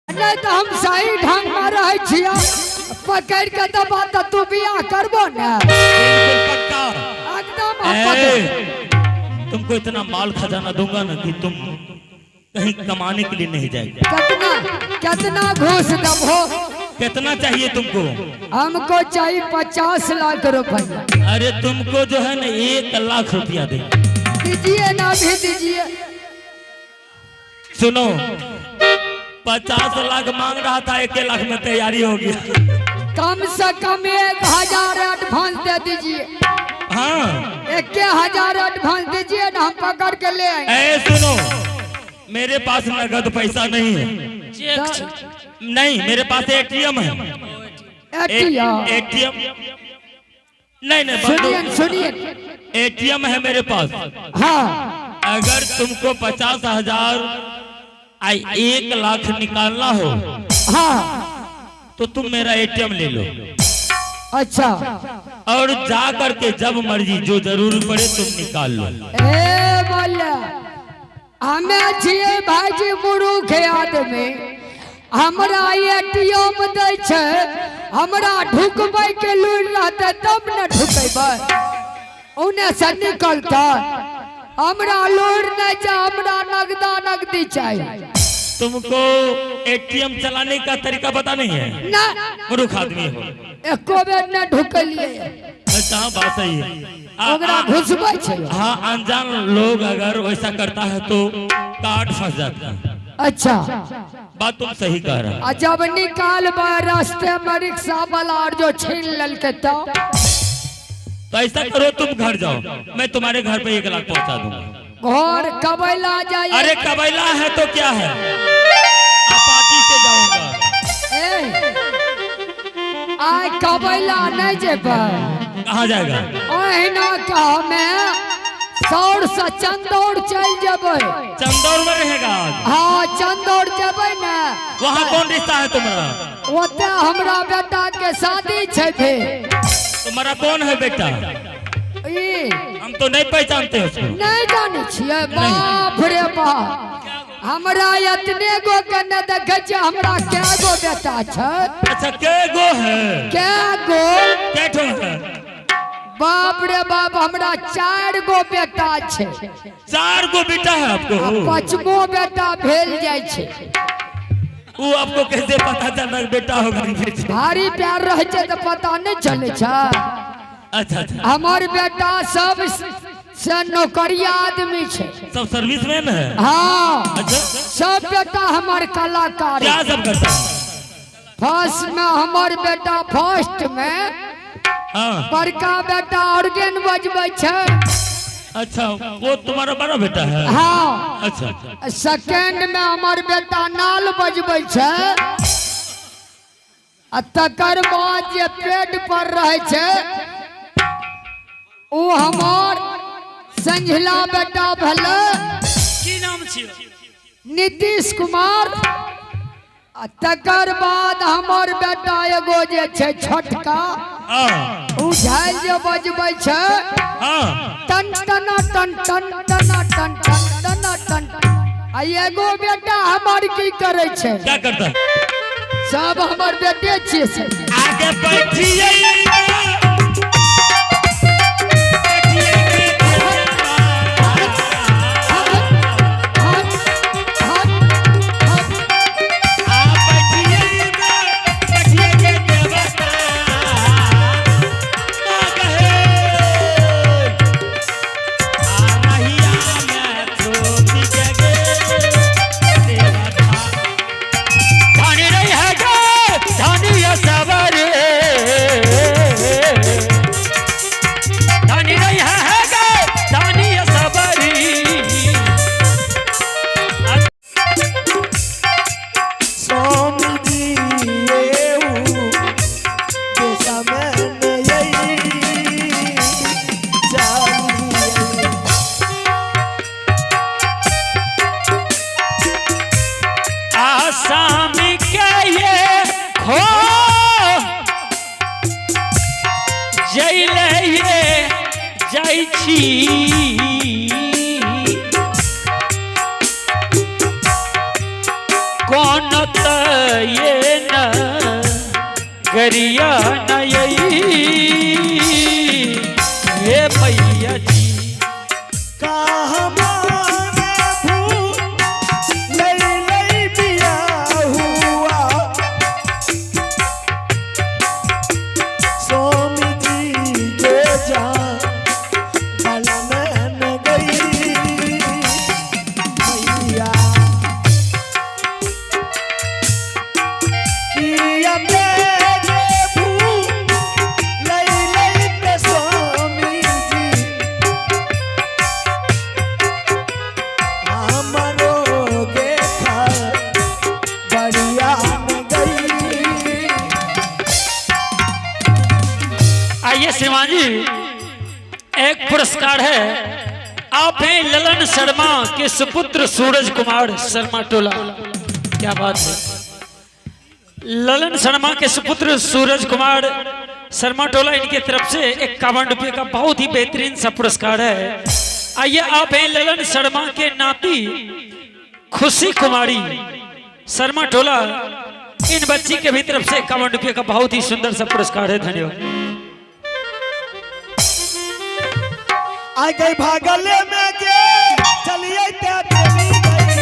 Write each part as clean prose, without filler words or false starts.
नहि तऽ हम सही ढंग में रहै छियै। पकड़ के दबा तऽ तू बियाह करबो ने? बिल्कुल पक्का। एकदम हम पकड़। ए, तुमको इतना माल खजाना दूंगा ना कि तुम कहीं कमाने के लिए नहीं जाएगी। कितना कितना घूस दबो? कितना चाहिए तुमको? हमको चाहिए 50 लाख रुपया। अरे, तुमको जो है ना 1 लाख रुपया दे। दीजिए ना, भी दीजिए। सुनो, 50 लाख मांग रहा था, 1 लाख में तैयारी हो गया। कम से कम 1000 एडवांस दे दीजिए। 1000 एडवांस दीजिए ना, हम पकड़ के ले आएंगे। ए सुनो, मेरे पास नगद पैसा नहीं है। चेक छै? नहीं, मेरे पास एटीएम है। एटीएम? एटीएम नहीं नहीं। सुनिए, सुनिए। एटीएम है मेरे पास। अगर तुमको 50,000 आई 1 लाख निकालना हो तो तुम मेरा एटीएम ले लो और जा करके जब मर्जी, जो जरूरी पड़े, तुम निकाल लो। ए बोले, हमे छियै भाईजी मुरुख आदमी। हमरा एटीएम दै छै, हमरा ढुकबै के लूरि रहतै तब ने ढुकेबै, ओने से निकलतै। हमरा लूरि नहि छै, हमरा नगदा नगदी चाही। तुमको एटीएम चलाने का तरीका पता नहीं है? ना। मूर्ख आदमी हो। एको बेर नहि ढुकलियै। अच्छा, हाँ, बात सही है। ओकरा घुसबै छै। हाँ, अनजान लोग अगर वैसा करता है तो कार्ड फंस जाता है। बात तुम सही कह रहे हो। आ जब निकालबै, रास्ते में रिक्शा वाला और जो छीन लेलकै तो? तो ऐसा करो, तुम घर जाओ, मैं तुम्हारे घर पे 1 लाख पहुंचा दूंगा। घर कबैला जाए? अरे, कबैला है तो क्या है, अपाची से जाऊंगा। ए, आइ कबैला नहि जेबै। कहाँ जाएगा? ओहिना कहमे सौर से चंदौर चलि जेबै। चंदौर में रहेगा आज? हाँ, चंदौर जेबै ने। वहाँ कौन रिश्ता है तुम्हारा? ओते हमरा बेटा के शादी छै फेर। तुम्हारा कौन है बेटा? ई। हम तो नहीं पहचानते उसको। नहि जानै छियै? बाप रे बाप, हमरा एतने गो के नहि देखै छियै, हमरा कै गो बेटा छै। अच्छा, के गो है? कै गो? कै ठो है? बाप रे बाप, हमरा चारि गो बेटा छै। चार गो बेटा है आपको? आ पाँचमो बेटा भेल जाइ छै। वो आपको कैसे पता चल रहा है बेटा होगा कि बेटी? भारी प्यार रहै छै तऽ पता नहि चलै छै। अच्छा अच्छा हमर बेटा सब से नौकरिया आदमी छै। सब सर्विसमैन है? हाँ। सब बेटा हमर कलाकार। क्या सब करता है? फर्स्ट में हमर बेटा, फर्स्ट में बड़का बेटा ऑर्गन बजबै छै। अच्छा, वो तुम्हारा बड़ा बेटा है? हाँ। अच्छा अच्छा सेकेंड में हमर बेटा नाल बजबै छै आ तकर बाद जे पेड पर रहै छै, ओ हमर संझिला बेटा भेलै। की नाम छियै? नीतीश कुमार। आ तकर बाद हमर बेटा एगो जे छै छोटका, ओ झालि जे बजबै छै, टन टना टन टन टना टन टन टना टन। आ एगो बेटा हमर की करै छै? क्या करता है? सब हमर बेटे छियै से। आगे बैठिए, बैठिए। हट, हट, हट। आप बैठिए, बैठिए के देवता माँ कहे आ रहिया में छोटी जगे देवता धनी रही है गे धनी सवरे, धनी रही है गे धनी सबरी। स्वामी जी एऊ देशमे नहीं जानिए। आसामी के ये खो जैले ये जाइ छी, कोन श्रीमान जी, एक पुरस्कार है। आप हैं ललन शर्मा के सुपुत्र सूरज कुमार शर्मा टोला। क्या बात है। ललन शर्मा के सुपुत्र सूरज कुमार शर्मा टोला, इनके तरफ से 51 रुपये का बहुत ही बेहतरीन सा पुरस्कार है। आइए आप हैं ललन शर्मा के नाती खुशी कुमारी शर्मा टोला, इन बच्ची के भी तरफ से 51 रुपये का बहुत ही सुंदर सा पुरस्कार है। धन्यवाद। आ गई भागले में गे चलिए ते देवी गई।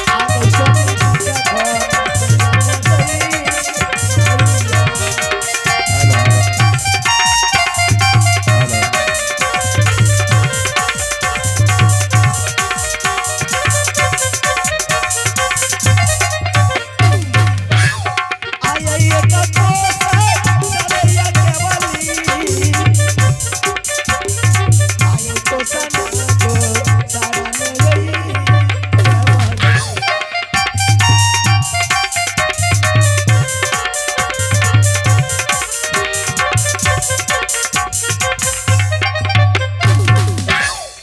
आ गई स्वामी जी के घर, आई एक कोस चलैया केवली। आयो तो सना को शरण गई केवली।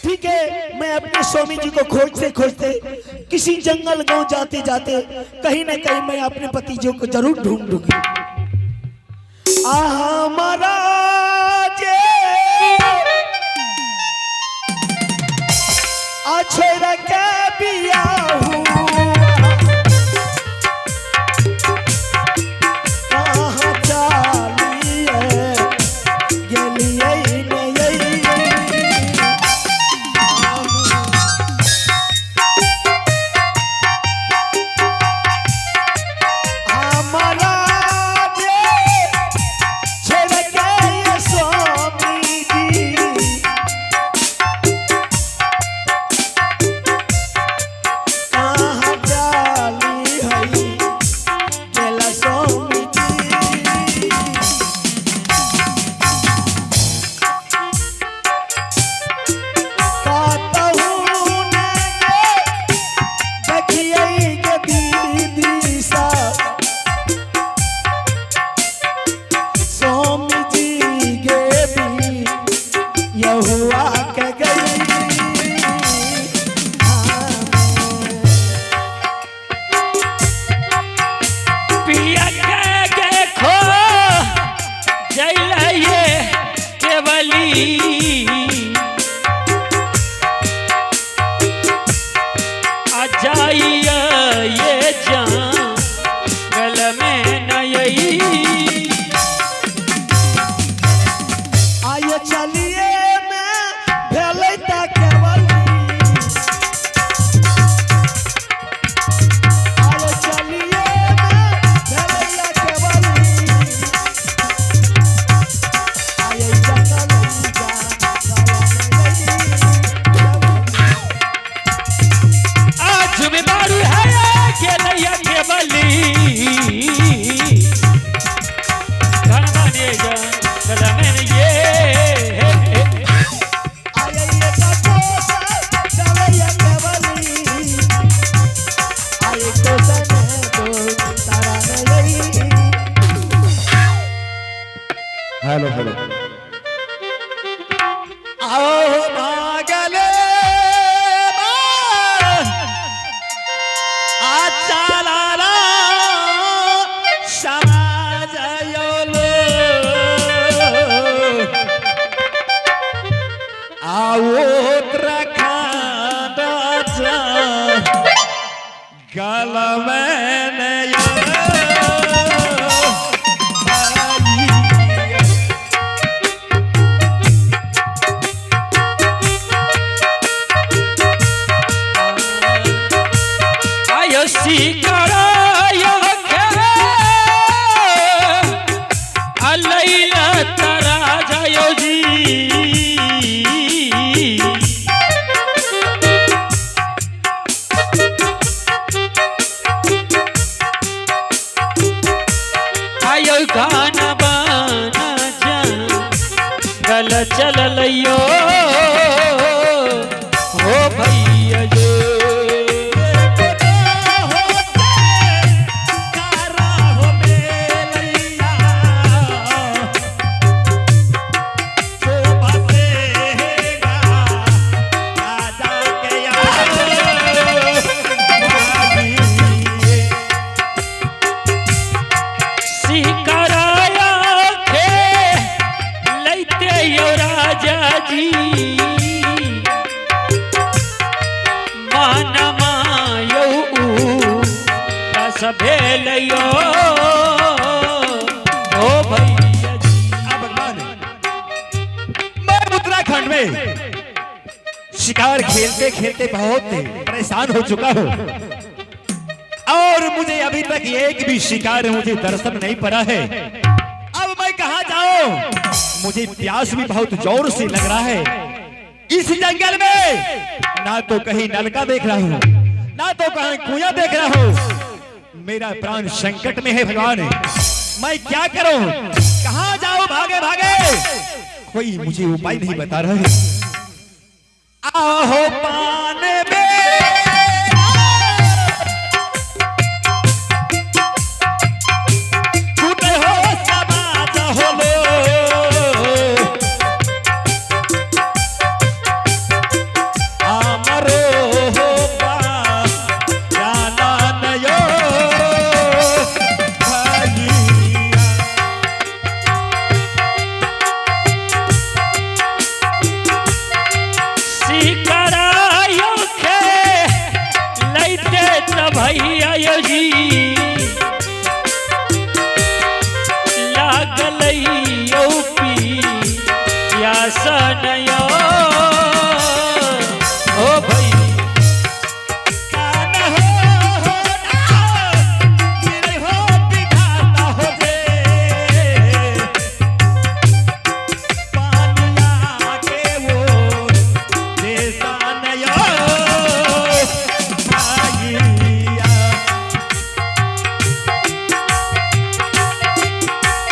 ठीक है, मैं अपने स्वामी जी को खोजते खोजते किसी जंगल गांव जाते जाते कहीं ना कहीं मैं अपने पति जी को जरूर ढूंढ लूंगी। आहा महाराज आ छोरा के बियाहू कहाँ चालिए गेलिए नहीं। हमारा जे छोड़ के ये स्वामी जी कहाँ जाली है गेला स्वामी जी। कातहू ने देखिए के दीदी सा स्वामी जी गे भी यहुआ के गई। पिया के देखो जइले केवली आ जाइए ये जंगल में नई। आयो चलिए में भेलै त केवली। आयो चलिए में भेलै त केवली। आयो जंगल जा आज बीमारी है गेलैया केवली धन जंगल में ये। आयो ये कोसा चलैया केवली। आयो कोसा ने तो तारा नहीं। हेलो हेलो आओ भागले आयो सीकरायो के अलैला तारा जायो जी। आयो गाना बाना जा गल चल लयो हो भैया जो। हो भेलयो ओ भैया जी। अब भगवान, मैं उत्तराखंड में शिकार खेलते खेलते बहुत परेशान हो चुका हूं और मुझे अभी तक एक भी शिकार मुझे दर्शन नहीं पड़ा है। अब मैं कहां जाऊं? मुझे प्यास भी बहुत जोर से लग रहा है। इस जंगल में ना तो कहीं नलका देख रहा हूं, ना तो कहीं कुआं देख रहा हूं। मेरा प्राण संकट में है भगवान, मैं क्या करूं? कहां जाऊं भागे भागे? कोई मुझे उपाय नहीं बता रहा है। आहो पान में टूटे हो समाज होलो, আমরো हो জানানয়ো ভাইয়া। शिकरायो खे लैते त भैया यो जी लागल यो पी यासनयो ओ भैया। कान हो हो ना, मेरे हो विधाता हो जे, पानिया के वो देसानयो भाइया।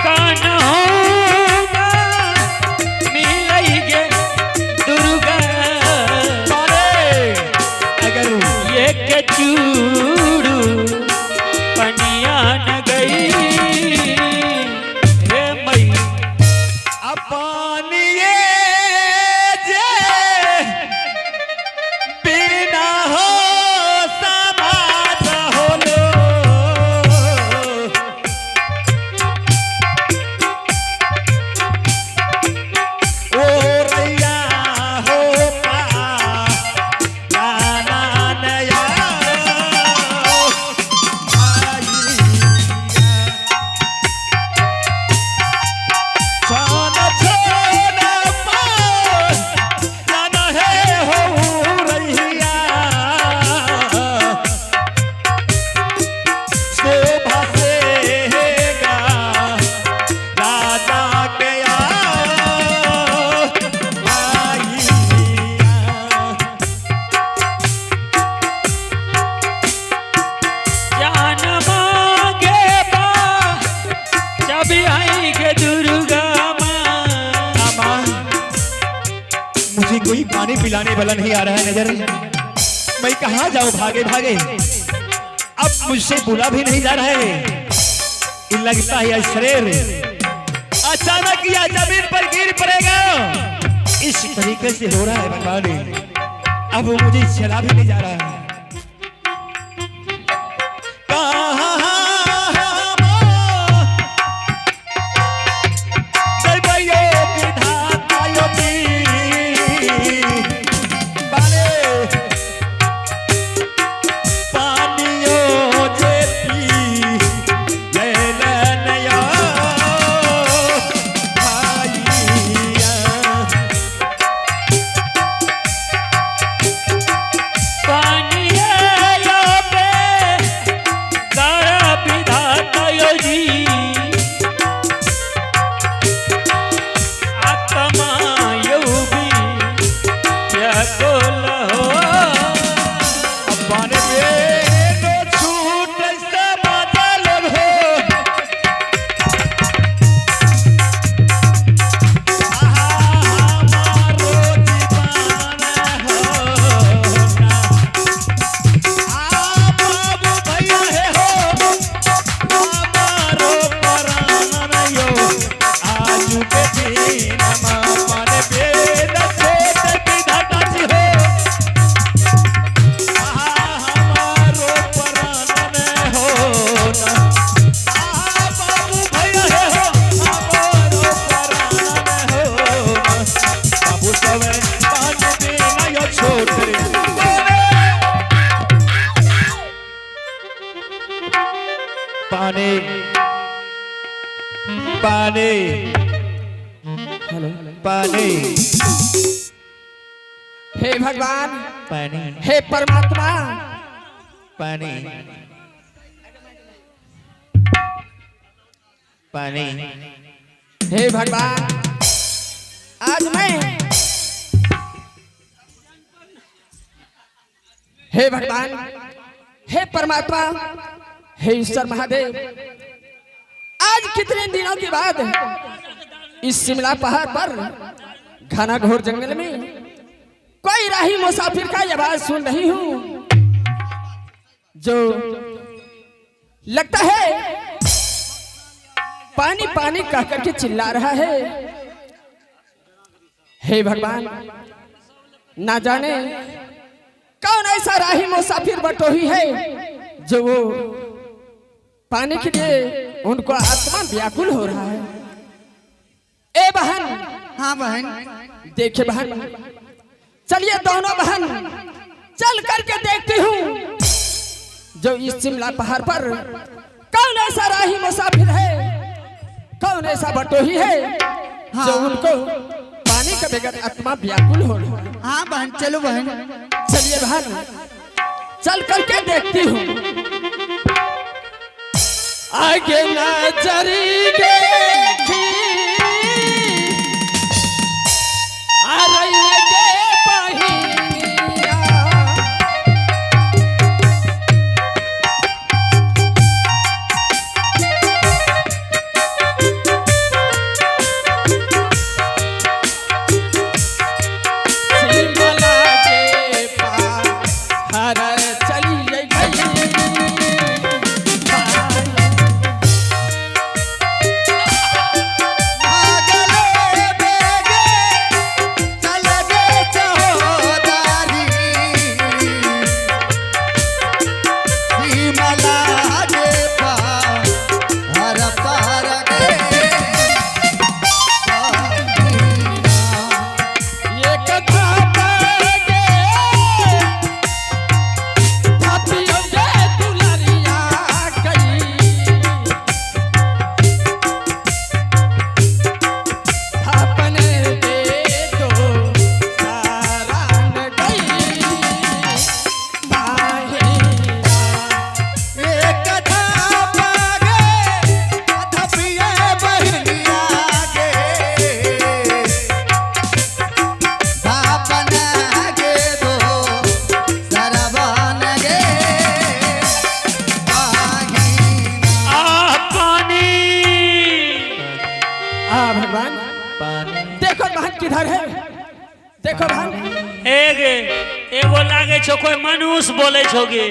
कान्होमा मिलई गे दुर्गा अरे अगर ये के चूड़ू पनिया न गई हे मई। अपन ये जे बिना हो समाज होलो, ओ रैया हो पा गाना नया भाइया। छान छान पास जाना है हो रैया, शोभा से गा राजा के भाइया। जान मांगे बा जब आई गे दुर्गा माँ। माँ, मुझे कोई पानी पिलाने वाला नहीं आ रहा है नजर। मैं कहाँ जाऊं भागे भागे? अब मुझसे बुला भी नहीं जा रहा है। ये लगता है यह शरीर अचानक यह जमीन पर गिर पड़ेगा। इस तरीके से हो रहा है भगवान, अब मुझे चला भी नहीं जा रहा है। कहाँ दैवयो विधातायो ती, बाले पानियो जे पी लैलनयो भाइया। पानिया पानी, पानी, पानी, हे भगवान, पानी, हे परमात्मा, पानी, पानी। हे भगवान, आज मैं, हे भगवान, हे परमात्मा, हे ईश्वर महादेव, आज कितने दिनों के बाद इस शिमला पहाड़ पर घना घोर जंगल में कोई राही मुसाफिर का आवाज सुन रही हूं, जो लगता है पानी पानी कह करके चिल्ला रहा है। हे भगवान, ना जाने कौन ऐसा राही मुसाफिर बटोही है जो वो पानी के लिए उनको आत्मा व्याकुल हो रहा है। ए बहन। हाँ बहन। देखे बहन, चलिए दोनों बहन चल करके देखती हूँ जो इस शिमला पहाड़ पर कौन ऐसा राही मुसाफिर है, कौन ऐसा बटोही है। हाँ। जो उनको पानी के बगैर आत्मा व्याकुल हो रहा है। हाँ बहन, चलो बहन। चलिए बहन, चल करके देखती हूँ। आगे नजरी देखी आ रही के पहिया, शिमला के पार चली गई। भागले बेगे चल गे चहोदारी, शिमला के पार पार गे। ये कथा गे थापियों गे दुलरिया गई, थापने दे दो सारान गई बाहिया। एक धापगे धपिए बहनिया गे, धापन गे दो सरवन गे बाहिना। आ पानी। आ भगवान, पानी। देखो बहन किधर है, देखो बहन। एगे एगो लागे छो कोई मनुष्य बोले छोगे।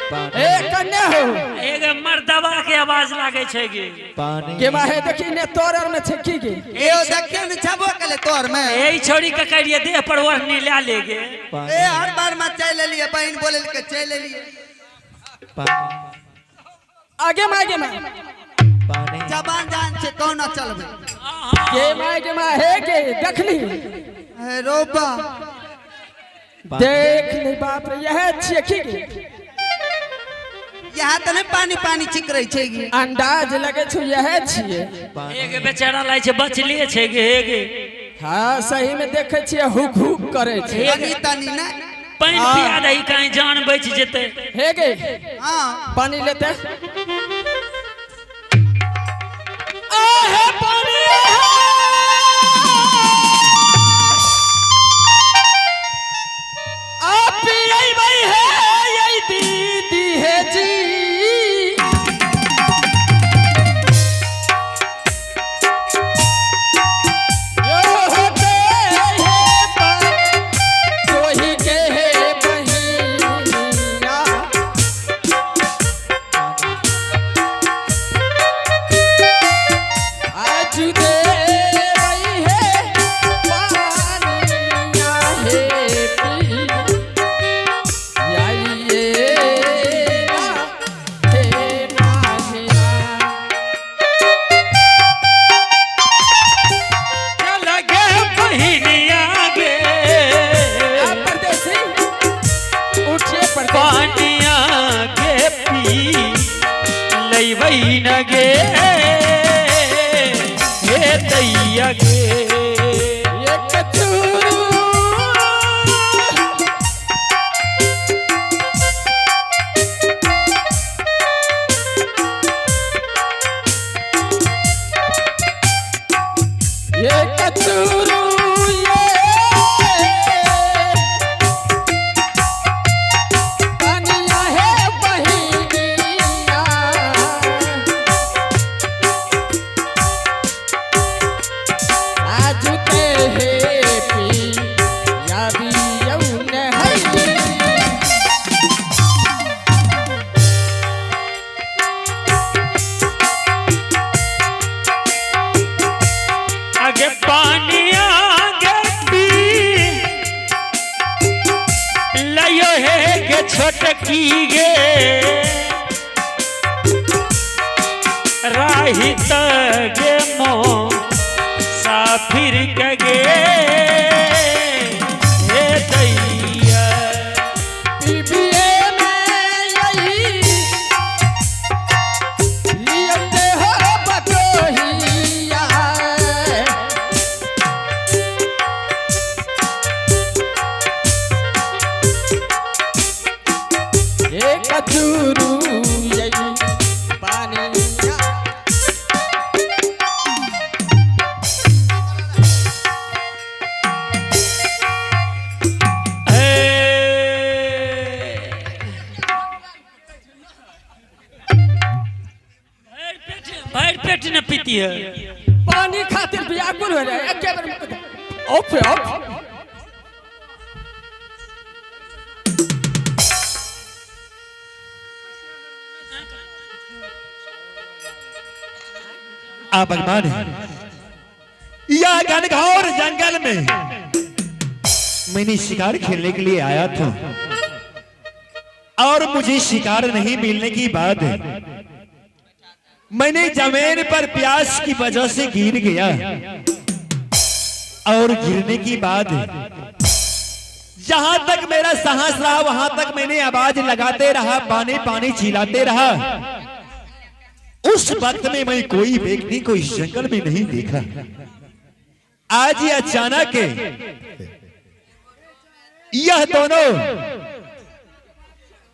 ए कन्या हो। एगे मर्दवा के आवाज लागे छेगे। पानी। के माहे देखी ने तोर और में छेकी गे। ए ओ देखियो ने छबो कले तोर में। यही छोड़ी के करिए देह पर ओढ़नी ला लेगे। ए हर बार में चल लेलिए, बहन बोले के चल लेलिए। पानी, आगे में, आगे में। पानी, जबान जान से कौन चलबे। के माए के माँ हे के देखली। हे रोबा। देख ले बाप रे, यह छेकी गे। यहाँ तो नहीं पानी पानी चिक रही छेगी। अंदाज लगे छो यह छिए। एगे बेचारा लाइ छे बचलिए छेगे हेगे। हाँ सही में देखे छिए हुक हुक करे छे। तनी तनी ना पानी पिया दही कहीं जान बच जेते। हे गे। हाँ पानी लेते। आहे पानी आ पियई भाई है यही दीदी है जी। यो होते है पर तोही के है बहिनिया। आ जुदा बहिन गे, हे दैया गे। एक चूरू एक चूरू ये कनिया है बहिनिया, आज ते हे पिया बियौन है। आगे पानी आगे पी लयो हे के छोटकी गे, राही गे मो साफिर के गे, हे दैया। बीबीए में यही लियते हो बटोहिया, एक चूरू यही पानिया। भर पेट न पीती है। पानी खातिर व्याकुल हो रहा है, एके बेर ऑफ ऑफ। आप भगवान यह घनघोर जंगल में मैंने शिकार खेलने के लिए आया था और मुझे शिकार नहीं मिलने की बात है, मैंने जमीन पर प्यास की वजह से गिर गया और गिरने की बाद जहां तक मेरा साहस रहा वहां तक मैंने आवाज लगाते रहा, पानी पानी चिल्लाते रहा। उस वक्त में मैं कोई व्यक्ति को इस जंगल में नहीं देखा। आज ही अचानक यह दोनों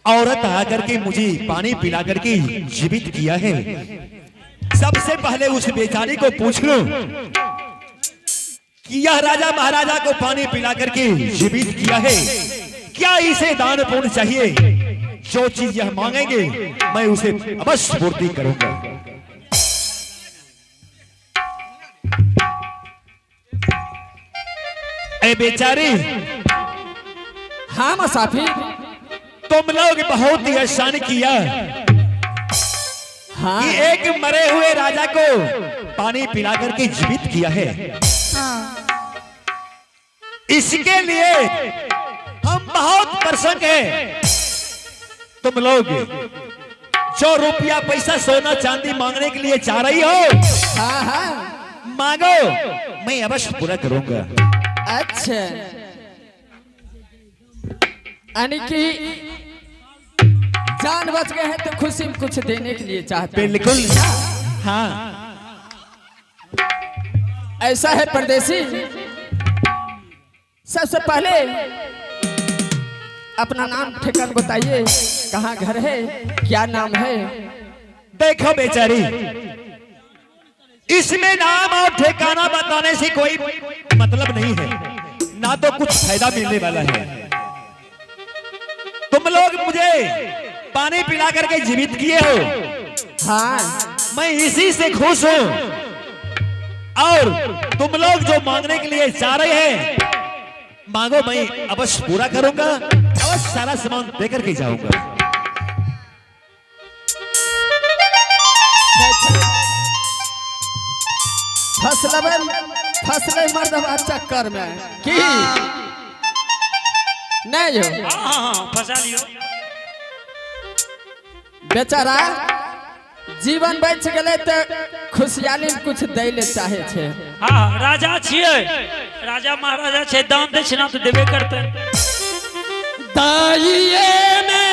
औरत आकर के मुझे पानी पिला करके जीवित किया है। सबसे पहले उस बेचारी को पूछ लो कि यह राजा महाराजा को पानी पिला करके जीवित किया है, क्या इसे दान पुण्य चाहिए? जो चीज यह मांगेंगे मैं उसे अवश्य पूर्ति करूंगा। ए बेचारी। हाँ मसाफी। तुम लोग बहुत ही एहसान किया हाँ कि एक मरे हुए राजा को पानी पिला करके जीवित किया है। इसके लिए हम बहुत प्रसन्न हैं। तुम लोग जो रुपया पैसा सोना चांदी मांगने के लिए चाह रही हो, हाँ हाँ मांगो, मैं अवश्य पूरा करूंगा। अच्छा, यानी कि जान बच गए हैं तो खुशी में कुछ देने के लिए चाहते हैं। बिल्कुल हाँ। ऐसा है परदेसी, सबसे पहले अपना नाम ठिकाना बताइए, कहाँ घर है, क्या नाम है? देखो बेचारी, इसमें नाम और ठिकाना बताने से कोई मतलब नहीं है, ना तो कुछ फायदा मिलने वाला है। तुम लोग मुझे पानी पिला करके जीवित किए हो, हाँ मैं इसी से खुश हूं। और तुम लोग जो मांगने के लिए जा रहे हैं मांगो, मैं अवश्य पूरा करूंगा, अवश्य सारा सामान देकर के जाऊंगा। फसलबे फसले मर्दबा चक्कर में की नहीं हो। हाँ हाँ फंसा लियो। बेचारा जीवन बच गए तो खुशहाली में कुछ दै ले चाहे छे। हाँ राजा छियै, राजा महाराजा छे, दान दक्षिणा तो देबे करते। दाइये में